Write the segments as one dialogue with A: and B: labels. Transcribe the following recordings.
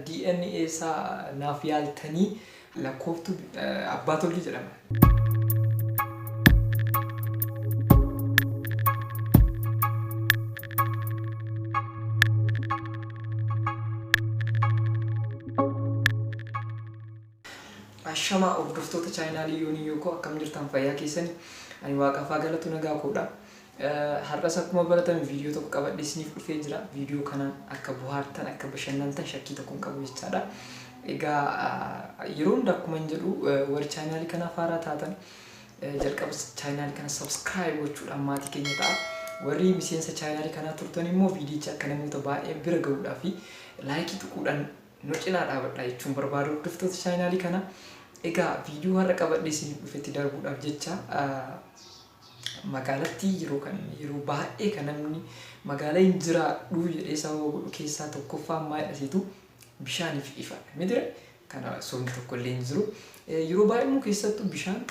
A: DNA isaa naaf yaaltanii lakkooftuu Abbaa Tollii jedhama. Ashamaa hordoftoota chaayinaalii Yoonii Yookoo, akkam jirtan? Fayyaa keessanii? Ani waaqaaf haa galatu, nagaa koodha. Har'as akkuma baratame viidiyoo tokko qabadhee isiniif dhufee jira. Viidiyoo kanaan akka bohaartan, akka bashannantan shakkii tokko hin qabu jechaadha. Egaa yeroo hunda akkuma hin jedhu, warri chaayinaalii kanaaf haaraa taatan jalqaba chaayinaalii kana subscribe gochuudhaan maatii keenya ta'a. Warri miseensa chaayinaalii kanaa turtan immoo viidiyicha akka namoota baay'ee bira gahuudhaa fi like tuquudhaan nu cinaa dhaabadha jechuun barbaadu hordoftoota chaayinaalii kana. Egaa viidiyoo har'a qabadhee isiniif dhufetti darbuudhaaf jecha, magaalatti yeroo kan yeroo baay'ee kan namni magaalaa hin jiraadhu jedhee sababa godhu keessaa tokkoffaan maalidha seetu? Bishaanii fi ifaadha. Miti kana sobni tokko illee hin jiru. Yeroo baay'ee immoo keessattuu bishaan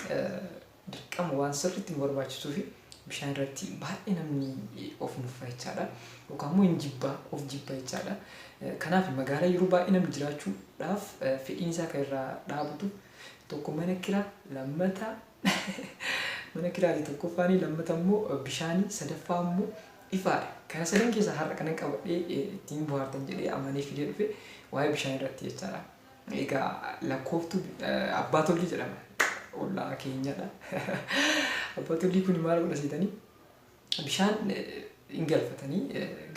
A: dirqama waan sirriitti nu barbaachisuu fi bishaan irratti baay'ee namni of nuffa jechaadha. Yookaan immoo hin jibbaa, of jibba jechaadha. Kanaaf magaalaa yeroo baay'ee namni jiraachuudhaaf fedhiin isaa kan irraa dhaabatu tokko mana kiraa, lammata mana kiraati tokkoffaanii, lammata immoo bishaanii, sadaffaa immoo ifaadha. Kana sadan keessaa har'a kanan qabadhee ittiin bohaartan jedhee amanee fidee dhufe waa'ee bishaan irratti jechaadha. Egaa lakkooftuu Abbaa Tollii jedhama. Ollaa keenyadha. Abbaa Tollii kun maal godha seetanii? Bishaan hin galfatanii,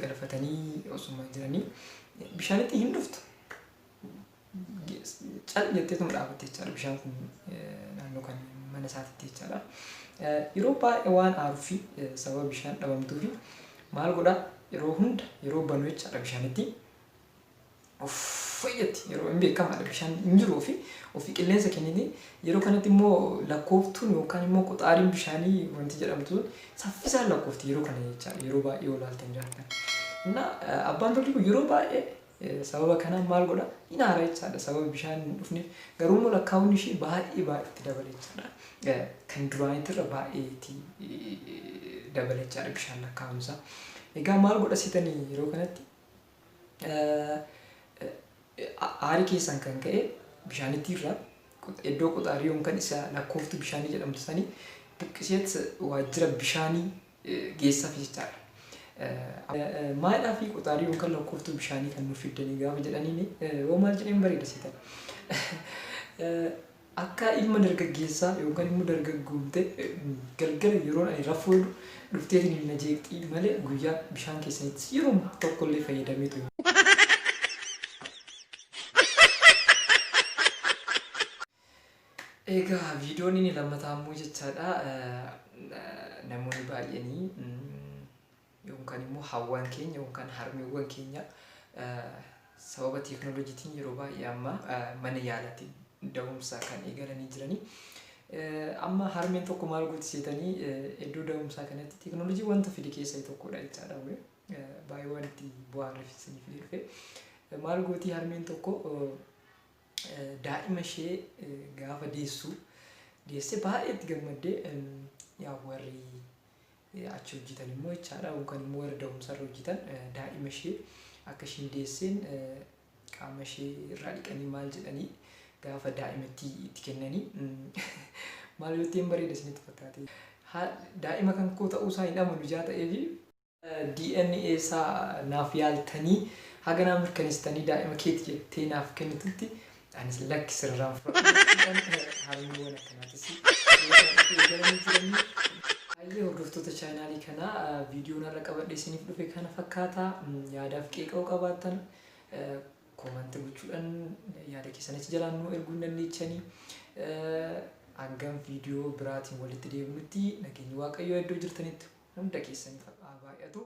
A: galfatanii osuma jiranii bishaanitti hin dhuftu. Cal jetteetuma dhaabatte jechaadha bishaan kun naannoo kan mana isaatitti jechaadha. Yeroo baay'ee waan aaruu fi sababa bishaan dhabamtuu fi maal godhaa, yeroo hunda yeroo banu jechaadha, bishaanitti of fayyatti yeroo hin beekamaadha, bishaan hin jiru, ofii ofii qilleensa kenniti. Yeroo kanatti immoo lakkooftuun yookaan immoo qoxaariin bishaanii wanti jedhamtu sun saffisaan lakkoofti yeroo kana jechaadha, yeroo baay'ee olaaltan jiraattan. Innaa Abbaan Tollii kun yeroo baay'ee sababa kanaan maal godha? Hin aara jechaadha sababa bishaan hin dhufneef. Garuu immoo lakkaa'uun ishee baay'ee baay'eetti dabale jechaadha. Kan duraaniitirra baay'eetti dabale jechaadha bishaan lakkaa'umsaa. Egaa maal godha seetanii? Yeroo kanatti aarii keessaan kan ka'e bishaanitti irraa iddoo qoxaarii yookaan isa lakkooftuu bishaanii jedhamtu sanii buqqiseet waajjira bishaanii geessaaf jechaadha. Maalidhaa fi qoxaarii yookaan lakkooftuu bishaanii kan nuuf fiddanii gaafa jedhaniin yoo maal jedheen bareeda seetan? Akka ilma dargaggeessaa yookaan immoo dargaggoomte galgala yeroon ani rafuu dhufteetiin na jeeqxii malee guyyaa bishaan keessanitti yeroo tokkollee fayyadameetu. Egaa viidiyoon inni lammataa immoo jechaadha, namoonni baay'eenii yookaan immoo hawwan keenya yookaan harmeewwan keenya sababa teekinooloojiitiin yeroo baay'ee amma mana yaalaatti da'umsa kan eegalanii jiranii. Amma harmeen tokko maal gooti seetanii? Iddoo da'umsaa kanatti teekinooloojii wanta fide keessaa tokkodha jechaadha. Baay'ee waan itti bu'aa isinii fide dhufe. Maal gooti harmeen tokko? Daa'ima ishee gaafa deessu, deessee baay'ee itti gammaddee, yaa warri achi hojjetan immoo jechaadha, yookaan immoo warri da'umsarra hojjetan daa'ima ishee akka ishiin deesseen qaama ishee irraa dhiqanii maal jedhanii gaafa daa'imatti itti kennanii maal yoo ta'een bareeda isinitti fakkaate? Daa'ima kan koo ta'uusaa hin amanu ijaa ta'eefi DNA isaa naaf yaaltanii haga naa mirkaneessitanii daa'ima keeti jettee naaf kennitutti anis lakki sirraan fudhadhu jechuudhaan harmeewwan akkanaatis eegalanii jiranii. Baay'ee hordoftoota chaanaalii kanaa, viidiyoon har'a qabadhee isiniif dhufe kana fakkaata. Yaadaaf qeeqa'uu qabaattan comment gochuudhaan yaada keessan achi jalaan nu erguu hin dandeechanii. Hangam viidiyoo biraatiin walitti deebinutti nageenyi Waaqayyoo iddoo jirtanitti hunda keessaniif haa baay'atu.